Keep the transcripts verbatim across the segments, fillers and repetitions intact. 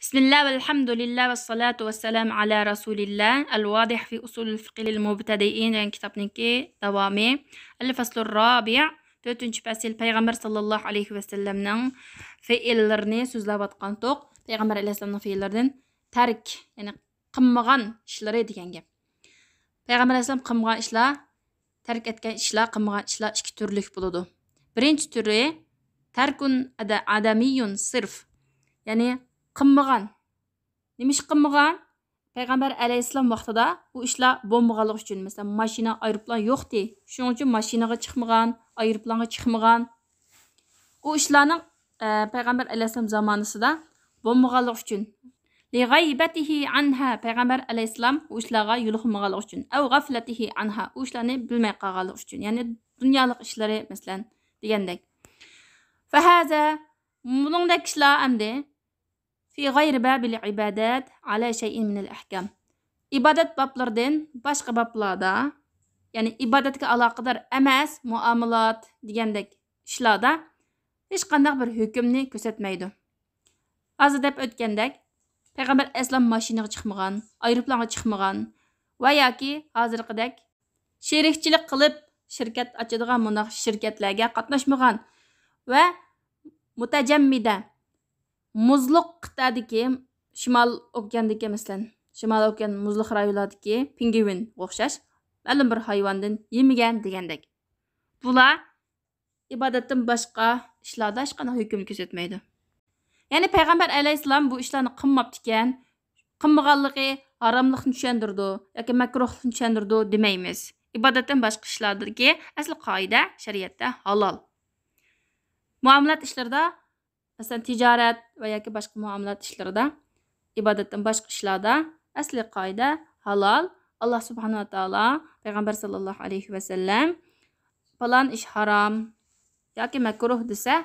بسم الله والحمد لله والصلاة والسلام على رسول الله. الواضح في أصول الفقه للمبتدئين دېگەن كىتابنىڭكى داۋامى. الفصل الرابع، تۆتىنچى پەسىل، پەيغەمبەر ساللاللاھۇ ئەلەيھى ۋەسەللەمنىڭ فېئىللىرىنى سۆزلەۋاتقانتۇق. پەيغەمبەر ئەلەيھىسسالامنىڭ فېئىللىرىدىن تەرك، يەنى قىلمىغان ئىشلىرى دېگەن گەپ. پەيغەمبەر ئەلەيھىسسالام قىلمىغان ئىشلار، تەرك ئەتكەن ئىشلار، قىلمىغان ئىشلار ئىككى تۈرلۈك بولىدۇ. بىرىنچى تۈرى تەركۇن ئەدە-، ئادەمىيۇن سىرف، يەنى قىلمىغان. نېمىشقا قىلمىغان؟ پەيغەمبەر ئەلەيھىسسالام ۋاقتىدا ئۇ ئىشلار بولمىغانلىقى ئۈچۈن، مەسىلەن، ماشىنا، ئايروپىلان يوقتى. شۇنىڭ ئۈچۈن ماشىنىغا چىقمىغان، ئايروپىلانغا چىقمىغان. ئۇ ئىشلارنىڭ، ئە، پەيغەمبەر ئەلەيھىسسالام زامانىسىدا بولمىغانلىقى ئۈچۈن. لىغەيبەتىھى ئەنھا، پەيغەمبەر ئەلەيھىسسالام ئۇ ئىشلارغا يولۇقمىغانلىقى ئۈچۈن. ئەۋ غەفلەتىھى ئەنھا، ئۇ ئىشلارنى بىلمەي قالغانلىقى ئۈچۈن. يەنى دۇنيالىق ئىشلىرى، مەسىلەن، دېگەندەك. فەھازا، بۇنىڭدەك كىشىلەر ئەمدى في غير باب العبادات على شيء من الأحكام. ئىبادەت بابلىرىدىن باشقا بابلاردا، يەنى ئىبادەتكە ئالاقىدار ئەمەس مۇئامىلات دېگەندەك ئىشلاردا ھېچقانداق بىر ھۆكۈمنى كۆرسەتمەيدۇ. ھازىر دەپ ئۆتكەندەك، پەيغەمبەر ئەسلام ماشىنىغا چىقمىغان، ئايروپىلانغا چىقمىغان ۋە ياكى ھازىرقىدەك شېرىكچىلىك قىلىپ شىركەت ئاچىدىغان مۇنداق شىركەتلەرگە قاتناشمىغان ۋە مۇتەجەممىدە، مۇزلۇق قىتئەدىكى، شىمال ئوكياندىكى، مەسىلەن، شىمال ئوكيان مۇزلۇق رايونلاردىكى پىڭگۋىنغا ئوخشاش مەلۇم بىر ھايۋاندىن يېمىگەن دېگەندەك. بۇلار ئىبادەتتىن باشقا ئىشلاردا ھېچقانداق ھۆكۈم كۆرسەتمەيدۇ. يەنى پەيغەمبەر ئەلەيھىسسالام بۇ ئىشلارنى قىلماپتىكەن، قىلمىغانلىقى ھاراملىقنى چۈشەندۈرىدۇ ياكى مەكرۇھلۇقنى چۈشەندۈرىدۇ دېمەيمىز. ئىبادەتتىن باشقا ئىشلاردىكى ئەسلى قائىدە شەرىئەتتە ھالال. مۇئامىلات ئىشلىرىدا، مەسىلەن، تىجارەت ۋە ياكى باشقا مۇئامىلات ئىشلىرىدا، ئىبادەتتىن باشقا ئىشلاردا ئەسلى قائىدە ھالال. ئاللا سۇبھانەھۇ ۋە تائالا، پەيغەمبەر ساللاللاھۇ ئەلەيھى ۋەسەللەم پالان ئىش ھارام ياكى مەكرۇھ دېسە،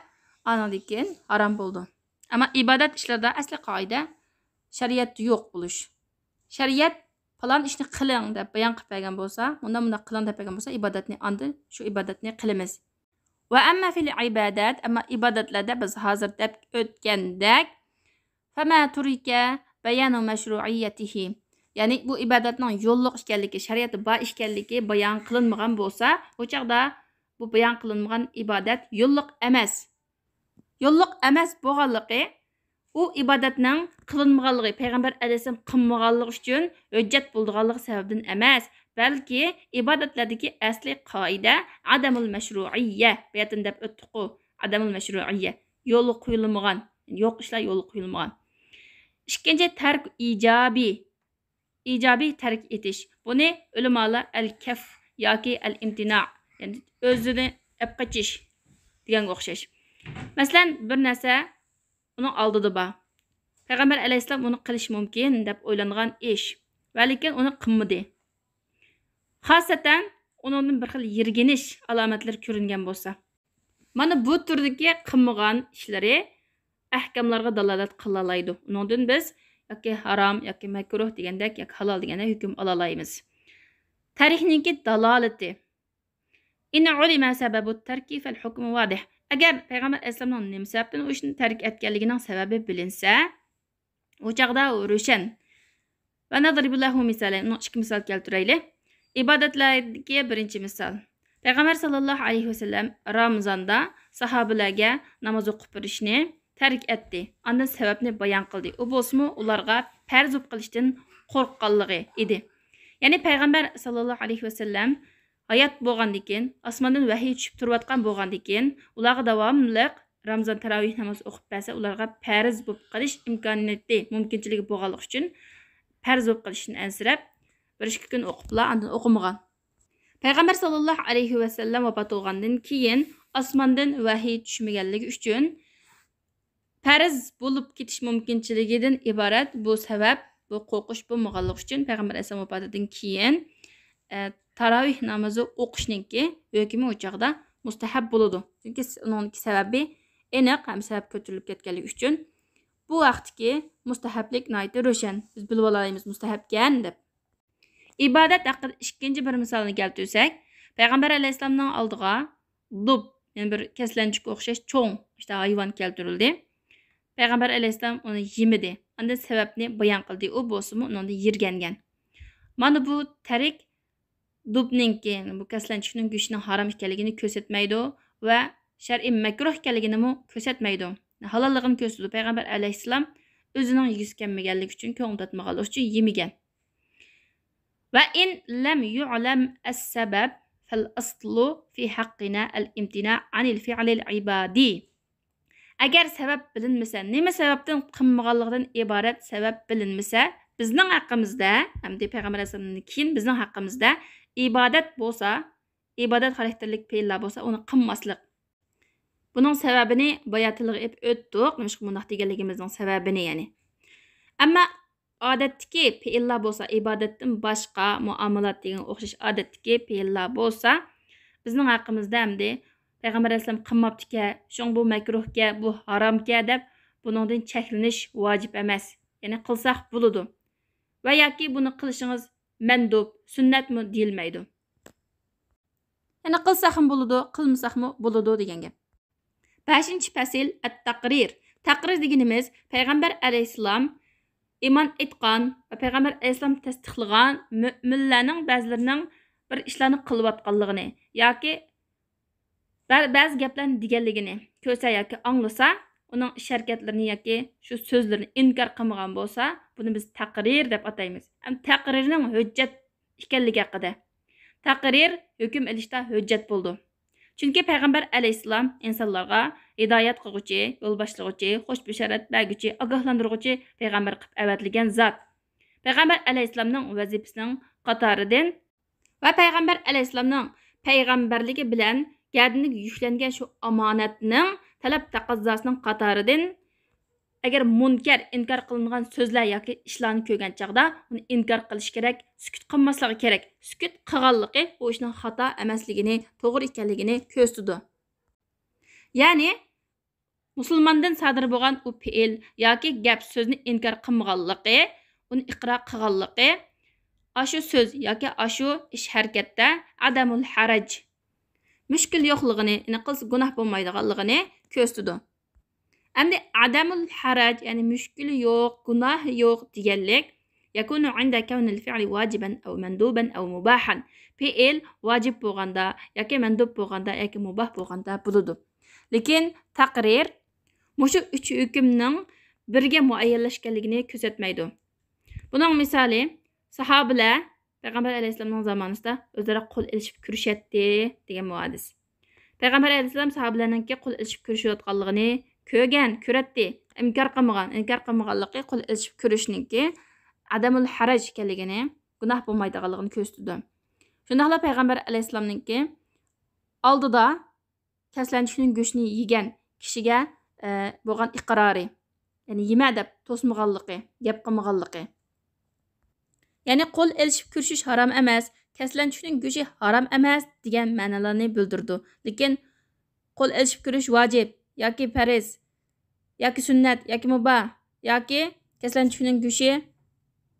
ئانىڭدىن كېيىن ھارام بولىدۇ. ئەمما ئىبادەت ئىشلىرىدا ئەسلى قائىدە شەرىئەتتە يوق بولۇش. شەرىئەت پالان ئىشنى قىلىڭ دەپ بايان قىلىپ بەرگەن بولسا، مۇنداق مۇنداق قىلىڭ دەپ بەرگەن بولسا، ئىبادەتنى ئاندىن شۇ ئىبادەتنى قىلىمىز. ۋە ئەمما فىل ئىبادەت، ئەمما ئىبادەتلەردە بىز ھازىر دەپ ئۆتكەندەك، فەما تۇرىكە بەيانۇ مەشرۇئىيەتىھى، يەنى بۇ ئىبادەتنىڭ يوللۇق ئىكەنلىكى، شەرىئەتتە بار ئىكەنلىكى بايان قىلىنمىغان بولسا، ئۇ چاغدا بۇ بايان قىلىنمىغان ئىبادەت يوللۇق ئەمەس. يوللۇق ئەمەس بولغانلىقى ئۇ ئىبادەتنىڭ قىلىنمىغانلىقى، پەيغەمبەر ئەلەيھىسسالام قىلمىغانلىقى ئۈچۈن ھۆججەت بولىدىغانلىقى سەۋەبىدىن ئەمەس، بەلكى ئىبادەتلەردىكى ئەسلى قائىدە ئادەمۇل مەشرۇئىيە. بۇ يەردىن دەپ ئۆتتۇققۇ، ئادەمۇل مەشرۇئىيە، يولغا قويۇلمىغان، يوق ئىشلار يولغا قويۇلمىغان. ئىككىنچى، تەرك ئىجابىي، ئىجابىي تەرك ئېتىش. بۇنى ئۆلىمالار ئەل كەف ياكى ئەل ئىمتىنا، يەنى ئۆزىنى ئەپ قېچىش دېگەنگە ئوخشاش. مەسىلەن، بىر نەرسە ئۇنىڭ ئالدىدا بار. پەيغەمبەر ئەلەيھىسسالام ئۇنى قىلىشى مۇمكىن دەپ ئويلانغان ئىش. ۋە لېكىن ئۇنى قىلمىدى. خاسەتەن ئۇنىڭدىن بىر خىل يىرگىنىش ئالامەتلىرى كۆرۈنگەن بولسا. مانا بۇ تۈردىكى قىلمىغان ئىشلىرى ئەھكاملارغا دالالەت قىلالايدۇ. ئۇنىڭدىن بىز ياكى ھارام، ياكى مەكرۇھ دېگەندەك، ياكى ھالال دېگەندەك ھۆكۈم ئالالايمىز. تەركنىڭكى دالالىتى. ئىن ئۇلىمە سەبەبۇ تەركى فەل ھۇكمۇ ۋادىھ. ئەگەر پەيغەمبەر ئەلەيھىسسالامنىڭ نېمە سەۋەبتىن ئۇ ئىشنى تەرك ئەتكەنلىكىنىڭ سەۋەبى بىلىنسە، ئۇ چاغدا ئۇ روشەن. ۋە نەزرىبۇ لەھۇ مىسالەن، ئۇنىڭ ئىككى مىسال كەلتۈرەيلى. ئىبادەتلەردىكى بىرىنچى مىسال. پەيغەمبەر ساللاللاھۇ ئەلەيھى ۋەسەللەم رامىزاندا ساھابىلەرگە ناماز ئوقۇپ بېرىشنى تەرك ئەتتى. ئاندىن سەۋەبنى بايان قىلدى. ئۇ بولسىمۇ ئۇلارغا پەرز بولۇپ قېلىشتىن قورققانلىقى ئىدى. يەنى پەيغەمبەر ساللاللاھۇ ئەلەيھى ۋەسەللەم ھايات بولغاندىكىن، ئاسماندىن ۋەھىي چۈشۈپ تۇرۇۋاتقان بولغاندىكىن، ئۇلارغا داۋاملىق رامىزان تاراۋىھ نامىزى ئوقۇپ بەرسە، ئۇلارغا پەرز بولۇپ قېلىش ئىمكانىيىتى، مۇمكىنچىلىكى بولغانلىقى ئۈچۈن، پەرز بولۇپ قېلىشتىن ئەنسىرەپ، بىر ئىككى كۈن ئوقۇپلا ئاندىن ئوقۇمىغان. پەيغەمبەر ساللاللاھۇ ئەلەيھى ۋەسەللەم ۋاپات بولغاندىن كېيىن، ئاسماندىن ۋەھىي چۈشمىگەنلىكى ئۈچۈن، پەرز بولۇپ كېتىش مۇمكىنچىلىكىدىن ئىبارەت بۇ سەۋەب، بۇ قورقۇش بولمىغانلىقى ئۈچۈن، پەيغەمبەر ئەلەيھىسسالام ۋاپاتىدىن كېيىن، ئە، تاراۋىھ نامىزى ئوقۇشنىڭكى ھۆكمى ئۇ چاغدا مۇستەھەب بولىدۇ. چۈنكى س-، ئۇنىڭدىكى سەۋەبى ئېنىق ھەم سەۋەب كۆتۈرۈلۈپ كەتكەنلىكى ئۈچۈن، بۇ ھەقتىكى مۇستەھەبلىك ناھايىتى روشەن. بىز بىلىۋالالايمىز مۇستەھەبكەن دەپ. ئىبادەت ھەققىدە ئىككىنچى بىر مىسالنى كەلتۈرسەك، پەيغەمبەر ئەلەيھىسسالامنىڭ ئالدىغا دۇب، يەنى بىر كەسلەنچۈككە ئوخشاش چوڭ ئىشتە ھايۋان كەلتۈرۈلدى. پەيغەمبەر ئەلەيھىسسالام ئۇنى يېمىدى. ئاندىن سەۋەبنى بايان قىلدى، ئۇ بولسىمۇ ئۇنىڭدىن يىرگەنگەن. مانا بۇ تەرك دۇبنىڭكى، بۇ كەسلەنچۈكنىڭ گۆشىنىڭ ھارام ئىكەنلىكىنى كۆرسەتمەيدۇ ۋە شەرئىي مەكرۇھ ئىكەنلىكىنىمۇ كۆرسەتمەيدۇ. ھالاللىقىنى كۆرسىتىدۇ. پەيغەمبەر ئەلەيھىسسالام ئۆزىنىڭ يېگۈسى كەلمىگەنلىكى ئۈچۈن، كۆڭلى تارتمىغانلىقى ئۈچۈن يېمىگەن. وَإِنْ لَمْ يُعْلَمْ السَّبَبُ فَالْأَصْلُ فِي حَقِّنَا الْامْتِنَاعُ عَنِ الْفِعْلِ الْعِبَادِيِّ. ئەگەر سەۋەب بىلىنمىسە، نېمە سەۋەبتىن قىلمىغانلىقىدىن ئىبارەت سەۋەب بىلىنمىسە، بىزنىڭ ھەققىمىزدە، ئەمدى پەيغەمبەر ئەلەيھىسسالامدىن كېيىن بىزنىڭ ھەققىمىزدە ئىبادەت بولسا، ئىبادەت خاراكتېرلىك پېئىللار بولسا، ئۇنى قىلماسلىق. بۇنىڭ سەۋەبىنى بايا تىلغا ئېلىپ ئۆتتۇق، نېمىشقا مۇنداق دېگەنلىكىمىزنىڭ سەۋەبىنى، يەنى. ئەمما ئادەتتىكى پېئىللار بولسا، ئىبادەتتىن باشقا مۇئامىلات دېگەن ئوخشاش ئادەتتىكى پېئىللار بولسا، بىزنىڭ ھەققىمىزدە ئەمدى پەيغەمبەر ئەلەيھىسسالام قىلماپتىكەن، شۇڭا بۇ مەكرۇھكەن، بۇ ھارامكەن دەپ بۇنىڭدىن چەكلىنىش ۋاجىپ ئەمەس. يەنى قىلساق بولىدۇ. ۋە ياكى بۇنى قىلىشىڭىز مەندۇب، سۈننەتمۇ دېيىلمەيدۇ. يەنى قىلساقمۇ بولىدۇ، قىلمىساقمۇ بولىدۇ دېگەن گەپ. بەشىنچى پەسىل، ئەت-تەقرىر. تەقرىر دېگىنىمىز پەيغەمبەر ئەلەيھىسسالام ئىمان ئېيتقان ۋە پەيغەمبەر ئەلەيھىسسالام تەستىقلىغان مۆمىنلەرنىڭ بەزىلىرىنىڭ بىر ئىشلارنى قىلىۋاتقانلىقىنى ياكى بە-، بەزى گەپلەرنى دېگەنلىكىنى كۆرسە ياكى ئاڭلىسا، ئۇنىڭ ئىش ھەرىكەتلىرىنى ياكى شۇ سۆزلىرىنى ئىنكار قىلمىغان بولسا، بۇنى بىز تەقرىر دەپ ئاتايمىز. ھەم تەقرىرنىڭ ھۆججەت ئىكەنلىكى ھەققىدە. تەقرىر ھۆكۈم ئېلىشتا ھۆججەت بولىدۇ. چۈنكى پەيغەمبەر ئەلەيھىسسالام ئىنسانلارغا ھىدايەت قىلغۇچى، يول باشلىغۇچى، خوش بېشارەت بەرگۈچى، ئاگاھلاندۇرغۇچى پەيغەمبەر قىلىپ ئەۋەتىلگەن زات. پەيغەمبەر ئەلەيھىسسالامنىڭ ۋەزىپىسىنىڭ قاتارىدىن ۋە پەيغەمبەر ئەلەيھىسسالامنىڭ پەيغەمبەرلىكى بىلەن گەدىنىگە يۈكلەنگەن شۇ ئامانەتنىڭ تەلەپ تەقەززاسىنىڭ قاتارىدىن، ئەگەر مۇنكەر، ئىنكار قىلىنغان سۆزلەر ياكى ئىشلارنى كۆرگەن چاغدا، ئۇنى ئىنكار قىلىش كېرەك، سۈكۈت قىلماسلىقى كېرەك. سۈكۈت قىلغانلىقى ئۇ ئىشنىڭ خاتا ئەمەسلىكىنى، توغرا ئىكەنلىكىنى كۆرسىتىدۇ. يەنى، مۇسۇلماندىن سادىر بولغان ئۇ پېئىل ياكى گەپ سۆزنى ئىنكار قىلمىغانلىقى، ئۇنى ئىقرار قىلغانلىقى، ئاشۇ سۆز ياكى ئاشۇ ئىش ھەرىكەتتە ئادەمۇل ھەرەج، مۈشكۈل يوقلۇقىنى، يەنى قىلسا گۇناھ بولمايدىغانلىقىنى كۆرسىتىدۇ. ئەمدى ئادەمۇل ھەرەج، يەنى مۈشكۈل يوق، گۇناھ يوق دېگەنلىك، يەكۇنۇ ئىندە كەۋنىل فىئلى ۋاجىبەن ئەۋ مەندۇبەن ئەۋ مۇباھەن. پېئىل ۋاجىپ بولغاندا ياكى مەندۇب بولغاندا ياكى مۇباھ بولغاندا بولىدۇ. لېكىن تەقرىر مۇشۇ ئۈچ ھۆكۈمنىڭ بىرگە مۇئەييەنلەشكەنلىكىنى كۆرسەتمەيدۇ. بۇنىڭ مىسالى، ساھابىلەر پەيغەمبەر ئەلەيھىسسالامنىڭ زامانىسىدا ئۆزئارا قول ئېلىشىپ كۆرۈشەتتى دېگەن بۇ ھەدىس. پەيغەمبەر ئەلەيھىسسالام ساھابىلەرنىڭكى قول ئېلىشىپ كۆرۈشۈۋاتقانلىقىنى كۆرگەن، كۆرەتتى، ئىنكار قىلمىغان، ئىنكار قىلمىغانلىقى قول ئېلىشىپ كۆرۈشنىڭكى ئادەمۇل ھەرەج ئىكەنلىكىنى، گۇناھ بولمايدىغانلىقىنى كۆرسىتىدۇ. شۇنداقلا پەيغەمبەر ئەلەيھىسسالامنىڭكى ئالدىدا كەسلەنچۈكنىڭ گۆشىنى يېگەن كىشىگە، ئە، بولغان ئىقرارى، يەنى يېمە دەپ توسمىغانلىقى، گەپ قىلمىغانلىقى. يەنى قول ئېلىشىپ كۆرۈشۈش ھارام ئەمەس، كەسلەنچۈكنىڭ گۆشى ھارام ئەمەس دېگەن مەنىلەرنى بىلدۈرىدۇ. لېكىن قول ئېلىشىپ كۆرۈش ۋاجىپ ياكى پەرز ياكى سۈننەت ياكى مۇباھ ياكى كەسلەنچۈكنىڭ گۆشى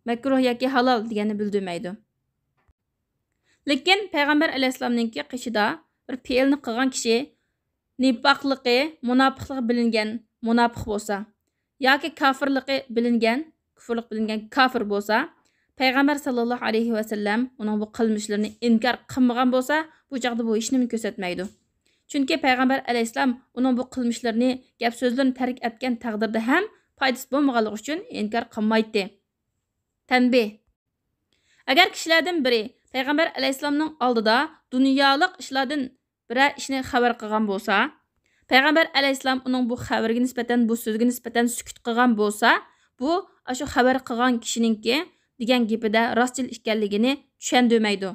مەكرۇھ ياكى ھالال دېگەننى بىلدۈرمەيدۇ. لېكىن پەيغەمبەر ئەلەيھىسسالامنىڭكى قېشىدا بىر پېئىلنى قىلغان كىشى نىپاقلىقى، مۇناپىقلىقى بىلىنگەن مۇناپىق بولسا ياكى كاپىرلىقى بىلىنگەن، كۇفرلۇق بىلىنگەن كاپىر بولسا، پەيغەمبەر ساللاللاھۇ ئەلەيھى ۋەسەللەم ئۇنىڭ بۇ قىلمىشلىرىنى ئىنكار قىلمىغان بولسا، بۇ چاغدا بۇ ھېچنېمىنى كۆرسەتمەيدۇ. چۈنكى پەيغەمبەر ئەلەيھىسسالام ئۇنىڭ بۇ قىلمىشلىرىنى، گەپ سۆزلىرىنى تەرك ئەتكەن تەقدىردە ھەم پايدىسى بولمىغانلىقى ئۈچۈن ئىنكار قىلمايتتى. تەنبىھ. ئەگەر كىشىلەردىن بىرى پەيغەمبەر ئەلەيھىسسالامنىڭ ئالدىدا دۇنيالىق ئىشلاردىن بىرەر ئىشنى خەۋەر قىلغان بولسا، پەيغەمبەر ئەلەيھىسسالام ئۇنىڭ بۇ خەۋىرىگە نىسبەتەن، بۇ سۆزىگە نىسبەتەن سۈكۈت قىلغان بولسا، بۇ ئاشۇ خەۋەر قىلغان كىشىنىڭكى دېگەن گېپىدە راستچىل ئىكەنلىكىنى چۈشەندۈرمەيدۇ.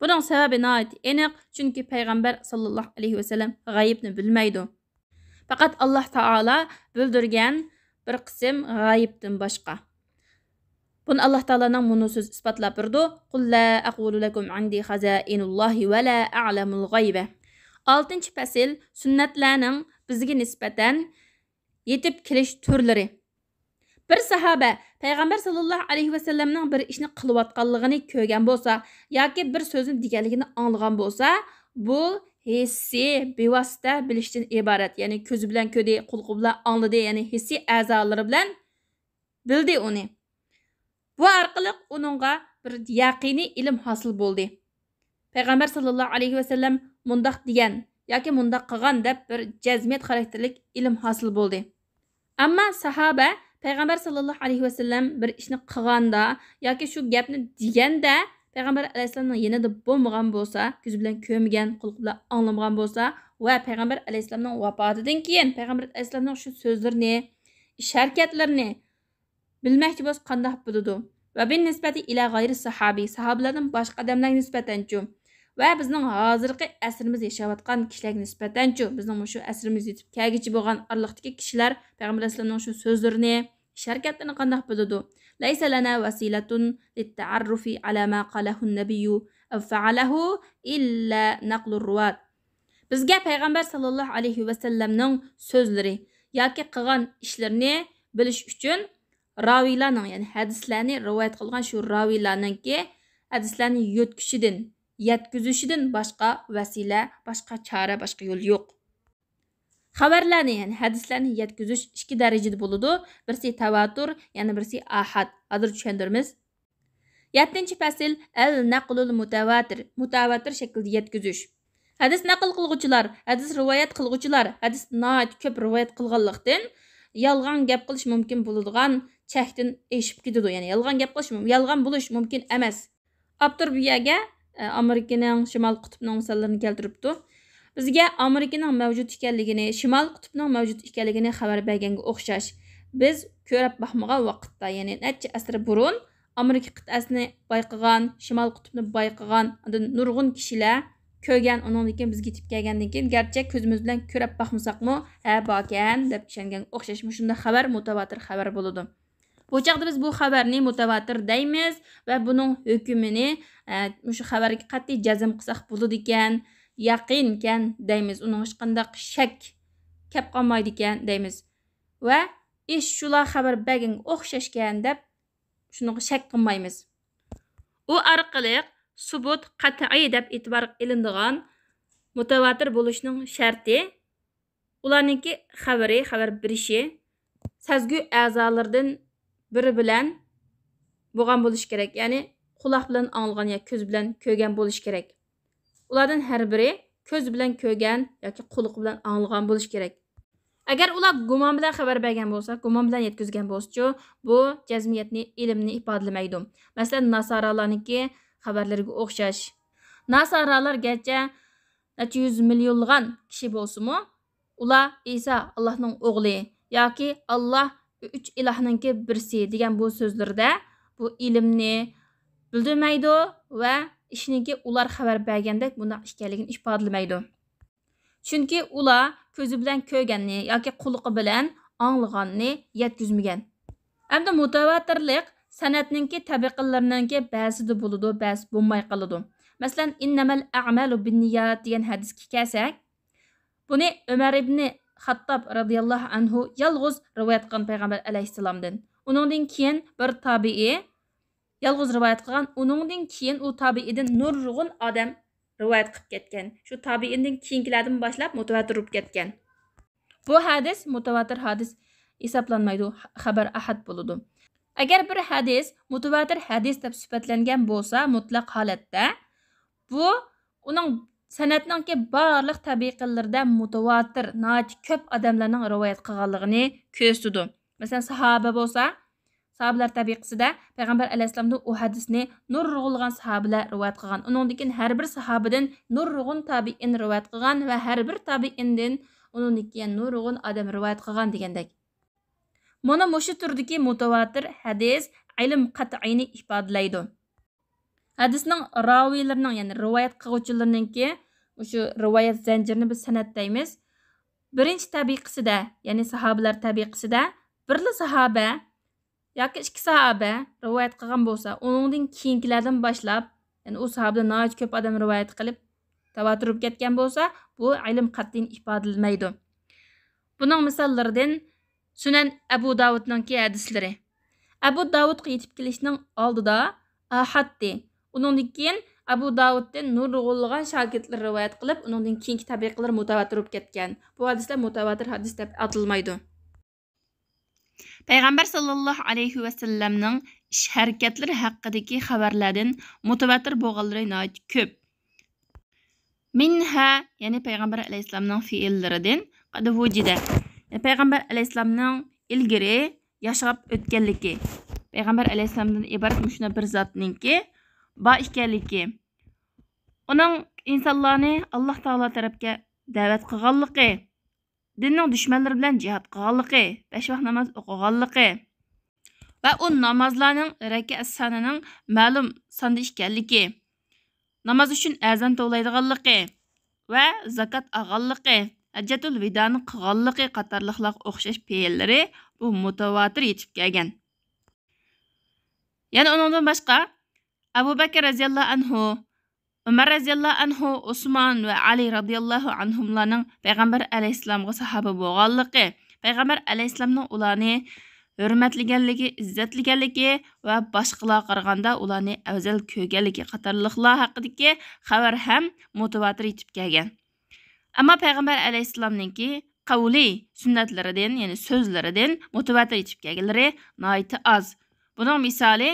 بۇنىڭ سەۋەبى ناھايىتى ئېنىق، چۈنكى پەيغەمبەر ساللاللاھۇ ئەلەيھى ۋەسەللەم غەيىبنى بىلمەيدۇ. پەقەت ئاللاھ تائالا بىلدۈرگەن بىر قىسىم غەيىبتىن باشقا. بۇنى ئاللاھ تائالانىڭ مۇنۇ سۆزى ئىسپاتلاپ بېرىدۇ، قۇل لا ئەقۇلۇ لەكۇم ئىندى خەزائىنۇللاھى ۋە لا ئەئلەمۇل غەيبە. ئالتىنچى پەسىل، سۈننەتلەرنىڭ بىزگە نىسبەتەن يېتىپ كېلىش تۈرلىرى. بىر ساھابە پەيغەمبەر ساللاللاھۇ ئەلەيھى ۋەسەللەمنىڭ بىر ئىشنى قىلىۋاتقانلىقىنى كۆرگەن بولسا ياكى بىر سۆزنى دېگەنلىكىنى ئاڭلىغان بولسا، بۇ ھېسسىي، بىۋاسىتە بىلىشتىن ئىبارەت. يەنى كۆزى بىلەن كۆردى، قۇلىقى بىلەن ئاڭلىدى، يەنى ھېسسىي ئەزالىرى بىلەن بىلدى ئۇنى. بۇ ئارقىلىق ئۇنىڭغا بىر يەقىنىي ئىلىم ھاسىل بولدى. پەيغەمبەر ساللاللاھۇ ئەلەيھى ۋەسەللەم مۇنداق دېگەن ياكى مۇنداق قىلغان دەپ بىر جەزمىيەت خاراكتېرلىك ئىلىم ھاسىل بولدى. ئەمما ساھابە پەيغەمبەر ساللاللاھۇ ئەلەيھى ۋەسەللەم بىر ئىشنى قىلغاندا ياكى شۇ گەپنى دېگەندە پەيغەمبەر ئەلەيھىسسالامنىڭ يېنىدا بولمىغان بولسا، كۆزى بىلەن كۆرمىگەن، قۇلىقى بىلەن ئاڭلىمىغان بولسا ۋە پەيغەمبەر ئەلەيھىسسالامنىڭ ۋاپاتىدىن كېيىن پەيغەمبەر ئەلەيھىسسالامنىڭ شۇ سۆزلىرىنى، ئىش ھەرىكەتلىرىنى بىلمەكچى بولسا قانداق بىلىدۇ؟ ۋە بالنسبة إلى غير الصحابي، ساھابىلەردىن باشقا ئادەملەرگە نىسبەتەنچۇ؟ ۋە بىزنىڭ ھازىرقى ئەسرىمىزدە ياشاۋاتقان كىشىلەرگە نىسبەتەنچۇ؟ بىزنىڭ مۇشۇ ئەسرىمىز يېتىپ كەلگۈچە بولغان ئارىلىقتىكى كىشىلەر پەيغەمبەر ئەلەيھىسسالامنىڭ شۇ سۆزلىرىنى، ئىش ھەرىكەتلىرىنى قانداق بىلىدۇ؟ ليس لنا وسيلة للتعرف على ما قاله النبي أو فعله إلا نقل الرواة. بىزگە پەيغەمبەر ساللاللاھۇ ئەلەيھى ۋەسەللەمنىڭ سۆزلىرى ياكى قىلغان ئىشلىرىنى بىلىش ئۈچۈن راۋىيلارنىڭ، يەنى ھەدىسلەرنى رىۋايەت قىلغان شۇ راۋىيلارنىڭكى ھەدىسلەرنى يۆتكىشىدىن، يەتكۈزۈشىدىن باشقا ۋەسىلە، باشقا چارە، باشقا يول يوق. خەۋەرلەرنى، يەنى ھەدىسلەرنى يەتكۈزۈش ئىككى دەرىجىدە بولىدۇ. بىرسى تەۋاتۇر، يەنە بىرسى ئاھاد. ھازىر چۈشەندۈرىمىز. يەتتىنچى پەسىل، ئەل نەقلۇل مۇتەۋاتىر، مۇتەۋاتىر شەكىلدە يەتكۈزۈش. ھەدىس نەقىل قىلغۇچىلار، ھەدىس رىۋايەت قىلغۇچىلار، ھەدىس ناھايىتى كۆپ رىۋايەت قىلغانلىقتىن، يالغان گەپ قىلىش مۇمكىن بولىدىغان چەكتىن ئېشىپ كېتىدۇ. يەنى يالغان گەپ قىلىش مۇم-، يالغان بولۇش مۇمكىن ئەمەس. ئاپتور بۇ يەرگە، ئە، ئامېرىكىنىڭ شىمال قۇتۇپنىڭ مىساللىرىنى كەلتۈرۈپتۇ. بىزگە ئامېرىكىنىڭ مەۋجۇت ئىكەنلىكىنى، شىمال قۇتۇپنىڭ مەۋجۇت ئىكەنلىكىنى خەۋەر بەرگەنگە ئوخشاش. بىز كۆرۈپ باقمىغان ۋاقىتتا، يەنى نەچچە ئەسىر بۇرۇن ئامېرىكا قىتئەسىنى بايقىغان، شىمال قۇتۇپنى بايقىغان، ئاندىن نۇرغۇن كىشىلەر كۆرگەن، ئۇنىڭدىن كېيىن بىزگە يېتىپ كەلگەندىن كېيىن، گەرچە كۆزىمىز بىلەن كۆرۈپ باقمىساقمۇ، ھە، باركەن دەپ ئىشەنگەنگە ئوخشاش مۇشۇنداق خەۋەر مۇتەۋاتىر خەۋەر بولىدۇ. بۇ چاغدا بىز بۇ خەۋەرنى مۇتەۋاتىر دەيمىز ۋە بۇنىڭ ھۆكمىنى، ئە، مۇشۇ خەۋەرگە قەتئىي جەزم قىلساق بولىدىكەن، يەقىنكەن دەيمىز. ئۇنىڭغا ھېچقانداق شەك كەپ قالمايدىكەن دەيمىز. ۋە ئىش شۇلار خەۋەر بەرگەنگە ئوخشاشكەن دەپ شۇنىڭغا شەك قىلمايمىز. ئۇ ئارقىلىق سۇبۇت قەتئىي دەپ ئېتىبارغا ئېلىنىدىغان مۇتەۋاتىر بولۇشنىڭ شەرتى، ئۇلارنىڭكى خەۋىرى، خەۋەر بېرىشى سەزگۈ ئەزالىرىدىن بىرى بىلەن بولغان بولۇشى كېرەك. يەنى قۇلاق بىلەن ئاڭلىغان ياكى كۆز بىلەن كۆرگەن بولۇشى كېرەك. ئۇلاردىن ھەر بىرى كۆز بىلەن كۆرگەن ياكى قۇلىقى بىلەن ئاڭلىغان بولۇشى كېرەك. ئەگەر ئۇلار گۇمان بىلەن خەۋەر بەرگەن بولسا، گۇمان بىلەن يەتكۈزگەن بولسىچۇ، بۇ جەزمىيەتنى، ئىلىمنى ئىپادىلىمەيدۇ. مەسىلەن، ناسارالارنىڭكى خەۋەرلىرىگە ئوخشاش. ناسارالار گەرچە نەچچە يۈز مىليونلىغان كىشى بولسىمۇ، ئۇلار ئىسا ئاللاھنىڭ ئوغلى ياكى ئاللاھ ئۈچ ئىلاھنىڭكى بىرسى دېگەن بۇ سۆزلىرىدە بۇ ئىلىمنى بىلدۈرمەيدۇ ۋە ئىشنىڭكى ئۇلار خەۋەر بەرگەندەك بۇنداق ئىكەنلىكىنى ئىپادىلىمەيدۇ. چۈنكى ئۇلار كۆزى بىلەن كۆرگەننى ياكى قۇلىقى بىلەن ئاڭلىغاننى يەتكۈزمىگەن. ئەمدى مۇتەۋاتىرلىق سەنەدنىڭكى تەبىقىلىرىنىڭكى بەزىدە بولىدۇ، بەزى بولماي قالىدۇ. مەسىلەن، «ئىننەمەل ئەئمالۇ بىننىيات» دېگەن ھەدىسكە كەلسەك، بۇنى ئۆمەر ئىبنى خاتتاب رەزىياللاھۇ ئەنھۇ يالغۇز رىۋايەت قىلغان پەيغەمبەر ئەلەيھىسسالامدىن. ئۇنىڭدىن كېيىن بىر تابىئىي يالغۇز رىۋايەت قىلغان، ئۇنىڭدىن كېيىن ئۇ تابىئىدىن نۇرغۇن ئادەم رىۋايەت قىلىپ كەتكەن. شۇ تابىئىدىن كېيىنكىلەردىن باشلاپ مۇتەۋاتىر بولۇپ كەتكەن. بۇ ھەدىس مۇتەۋاتىر ھەدىس ھېسابلانمايدۇ، خەبەر ئەھەد بولىدۇ. ئەگەر بىر ھەدىس مۇتەۋاتىر ھەدىس دەپ سۈپەتلەنگەن بولسا، مۇتلەق ھالەتتە، بۇ ئۇنىڭ سەنەدنىڭكى بارلىق تەبىقىلىرىدە مۇتەۋاتىر، ناھايىتى كۆپ ئادەملەرنىڭ رىۋايەت قىلغانلىقىنى كۆرسىتىدۇ. مەسىلەن، ساھابە بولسا، ساھابىلەر تەبىقىسىدە پەيغەمبەر ئەلەيھىسسالامدىن ئۇ ھەدىسنى نۇرغۇنلىغان ساھابىلەر رىۋايەت قىلغان. ئۇنىڭدىن كېيىن ھەر بىر ساھابىدىن نۇرغۇن تابىئىن رىۋايەت قىلغان ۋە ھەر بىر تابىئىندىن ئۇنىڭدىن كېيىن نۇرغۇن ئادەم رىۋايەت قىلغان دېگەندەك. مانا مۇشۇ تۈردىكى مۇتەۋاتىر ھەدىس ئىلىم قەتئىينى ئىپادىلەيدۇ. ھەدىسنىڭ راۋىيلىرىنىڭ، يەنى رىۋايەت قىلغۇچىلىرىنىڭكى مۇشۇ رىۋايەت زەنجىرىنى بىز سەنەد دەيمىز. بىرىنچى تەبىقىسىدە، يەنى ساھابىلەر تەبىقىسىدە بىرلا ساھابە ياكى ئىككى ساھابە رىۋايەت قىلغان بولسا، ئۇنىڭدىن كېيىنكىلەردىن باشلاپ، يەنى ئۇ ساھابىدىن ناھايىتى كۆپ ئادەم رىۋايەت قىلىپ، تاۋاتۇر بولۇپ كەتكەن بولسا، بۇ ئىلىم قەتئىي ئىپادىلىمەيدۇ. بۇنىڭ مىساللىرىدىن سۈنەن ئەبۇ داۋۇدنىڭكى ھەدىسلىرى. ئەبۇ داۋۇدقا يېتىپ كېلىشنىڭ ئالدىدا ئاھادتى. ئۇنىڭدىن كېيىن ئەبۇ داۋۇدتىن نۇرغۇنلىغان شاگىرتلىرى رىۋايەت قىلىپ، ئۇنىڭدىن كېيىنكى تەبىقىلەر مۇتەۋاتىر بولۇپ كەتكەن. بۇ ھەدىسلەر مۇتەۋاتىر ھەدىس دەپ ئاتالمايدۇ. پەيغەمبەر ساللاللاھۇ ئەلەيھى ۋەسەللەمنىڭ ئىش ھەرىكەتلىرى ھەققىدىكى خەۋەرلەردىن مۇتەۋاتىر بولغانلىرى ناھايىتى كۆپ. مىنھا، يەنى پەيغەمبەر ئەلەيھىسسالامنىڭ فېئىللىرىدىن قەد ۋۇجىدە، يەنى پەيغەمبەر ئەلەيھىسسالامنىڭ ئىلگىرى ياشاپ ئۆتكەنلىكى، پەيغەمبەر ئەلەيھىسسالامدىن ئىبارەت مۇشۇنداق بىر زاتنىڭكى بار ئىكەنلىكى، ئۇنىڭ ئىنسانلارنى ئاللاھ تائالا تەرەپكە دەۋەت قىلغانلىقى، دىننىڭ دۈشمەنلىرى بىلەن جىھاد قىلغانلىقى، بەش ۋاق ناماز ئوقۇغانلىقى ۋە ئۇ نامازلارنىڭ رەكەت سانىنىڭ مەلۇم ساندا ئىكەنلىكى، ناماز ئۈچۈن ئەزان توۋلايدىغانلىقى ۋە زاكات ئالغانلىقى، ھەججەتۇل ۋىدانى قىلغانلىقى قاتارلىقلارغا ئوخشاش پېئىللىرى بۇ مۇتەۋاتىر يېتىپ كەلگەن. يەنە ئۇنىڭدىن باشقا، ئەبۇ بەكىر رەزىياللاھۇ ئەنھۇ، ئۆمەر رەزىياللاھۇ ئەنھۇ، ئوسمان ۋە ئەلى رەزىياللاھۇ ئەنھۇملارنىڭ پەيغەمبەر ئەلەيھىسسالامغا ساھابە بولغانلىقى، پەيغەمبەر ئەلەيھىسسالامنىڭ ئۇلارنى ھۆرمەتلىگەنلىكى، ئىززەتلىگەنلىكى ۋە باشقىلارغا قارىغاندا ئۇلارنى ئەۋزەل كۆرگەنلىكى قاتارلىقلار ھەققىدىكى خەۋەر ھەم مۇتەۋاتىر يېتىپ كەلگەن. ئەمما پەيغەمبەر ئەلەيھىسسالامنىڭكى قەۋلى سۈننەتلىرىدىن، يەنى سۆزلىرىدىن مۇتەۋاتىر يېتىپ كەلگەنلىرى ناھايىتى ئاز. بۇنىڭ مىسالى،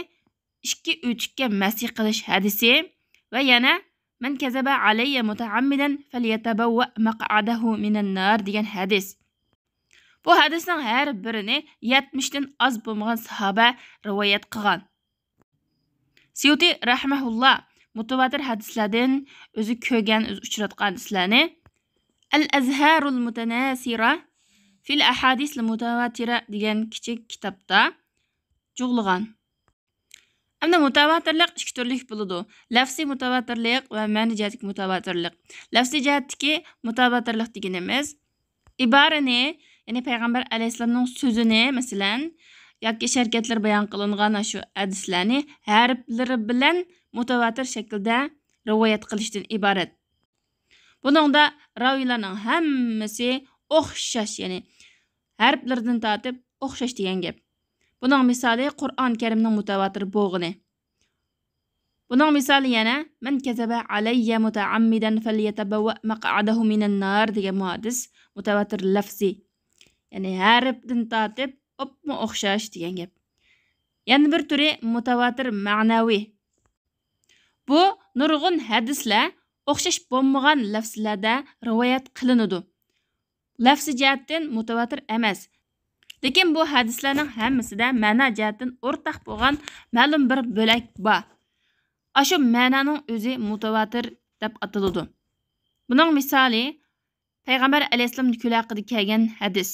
ئىككى ئۆتۈككە مەسىھ قىلىش ھەدىسى ۋە يەنە مەن كەزەبە ئەلەييە مۇتەئەممىدەن فەليەتەبەۋۋە مەقئەدەھۇ مىنەن نار دېگەن ھەدىس. بۇ ھەدىسنىڭ ھەر بىرىنى يەتمىشتىن ئاز بولمىغان ساھابە رىۋايەت قىلغان. سيۇتى رەھمەھۇللا مۇتەۋاتىر ھەدىسلەردىن ئۆزى كۆرگەن، ئۆزى ئۇچراتقان ھەدىسلەرنى ئەل ئەزھارۇل مۇتەنەسىرە فىل ئەھادىسىل مۇتەۋاتىرە دېگەن كىچىك كىتابتا جۇغلىغان. ئەمدى مۇتەۋاتىرلىق ئىككى تۈرلۈك بولىدۇ. لەفزىي مۇتەۋاتىرلىق ۋە مەنە جەھەتتىكى مۇتەۋاتىرلىق. لەفزىي جەھەتتىكى مۇتەۋاتىرلىق دېگىنىمىز ئىبارىنى، يەنى پەيغەمبەر ئەلەيھىسسالامنىڭ سۆزىنى، مەسىلەن، ياكى ئىش ھەرىكەتلىرى بايان قىلىنغان شۇ ھەدىسلەرنى ھەرپلىرى بىلەن مۇتەۋاتىر شەكىلدە رىۋايەت قىلىشتىن ئىبارەت. بۇنىڭدا راۋىيلارنىڭ ھەممىسى ئوخشاش، يەنى ھەرپلىرىدىن تارتىپ ئوخشاش دېگەن گەپ. بۇنىڭ مىسالى قۇرئان كەرىمنىڭ مۇتەۋاتىر بولغىنى. بۇنىڭ مىسالى يەنە مەن كەزەبە ئەلەييە مۇتەئەممىدەن فەليەتەبەۋۋە مەقئەدەھۇ مىنەن نار دېگەن مۇھەددىس مۇتەۋاتىر لەفزى. يەنى ھەرپتىن تارتىپ ئوپمۇ ئوخشاش دېگەن گەپ. يەنە بىر تۈرى مۇتەۋاتىر مەنەۋى. بۇ نۇرغۇن ھەدىسلەر ئوخشاش بولمىغان لەفزلەردە رىۋايەت قىلىنىدۇ. لەفزىي جەھەتتىن مۇتەۋاتىر ئەمەس. لېكىن بۇ ھەدىسلەرنىڭ ھەممىسىدە مەنا جەھەتتىن ئورتاق بولغان مەلۇم بىر بۆلەك بار. ئاشۇ مەنانىڭ ئۆزى مۇتەۋاتىر دەپ ئاتىلىدۇ. بۇنىڭ مىسالى، پەيغەمبەر ئەلەيھىسسالامنىڭ كۈلى ھەققىدە كەلگەن ھەدىس،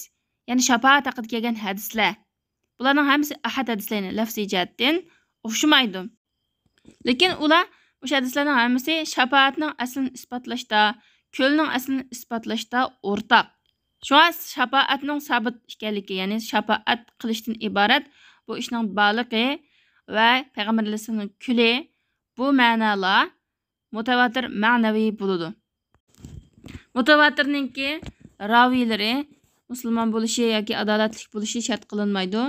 يەنى شاپائەت ھەققىدە كەلگەن ھەدىسلەر. بۇلارنىڭ ھەممىسى ئەھەد ھەدىسلەرنى لەفزىي جەھەتتىن ئوخشىمايدۇ. لېكىن ئۇلار، مۇشۇ ھەدىسلەرنىڭ ھەممىسى شاپائەتنىڭ ئەسلىنى ئىسپاتلاشتا، كۈلنىڭ ئەسلىنى ئىسپاتلاشتا ئورتاق. شۇڭا شاپائەتنىڭ سابىت ئىكەنلىكى، يەنى شاپائەت قىلىشتىن ئىبارەت بۇ ئىشنىڭ بارلىقى ۋە پەيغەمبەر ئەلەيھىسسالامنىڭ كۈلى، بۇ مەنالار مۇتەۋاتىر مەنەۋى بولىدۇ. مۇتەۋاتىرنىڭكى راۋىيلىرى مۇسۇلمان بولۇشى ياكى ئادالەتلىك بولۇشى شەرت قىلىنمايدۇ.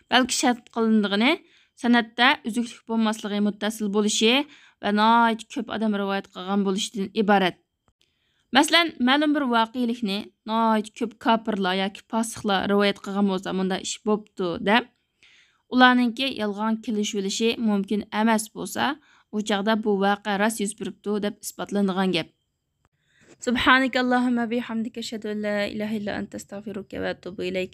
بەلكى شەرت قىلىنىدىغىنى سەنەدتە ئۈزۈكلۈك بولماسلىقى، مۇتتەسىل بولۇشى ۋە ناھايىتى كۆپ ئادەم رىۋايەت قىلغان بولۇشىدىن ئىبارەت. مەسىلەن، مەلۇم بىر ۋەقەلىكنى ناھايىتى كۆپ كاپىرلار ياكى پاسىقلار رىۋايەت قىلغان بولسا، مۇنداق ئىش بوپتۇ دەپ، ئۇلارنىڭكى يالغان كېلىشىۋېلىشى مۇمكىن ئەمەس بولسا، ئۇ چاغدا بۇ ۋەقە راست يۈز بېرىپتۇ دەپ ئىسپاتلىنىدىغان گەپ. سبحانك اللهم وبحمدك، أشهد أن لا إله إلا أنت، أستغفرك وأتوب إليك.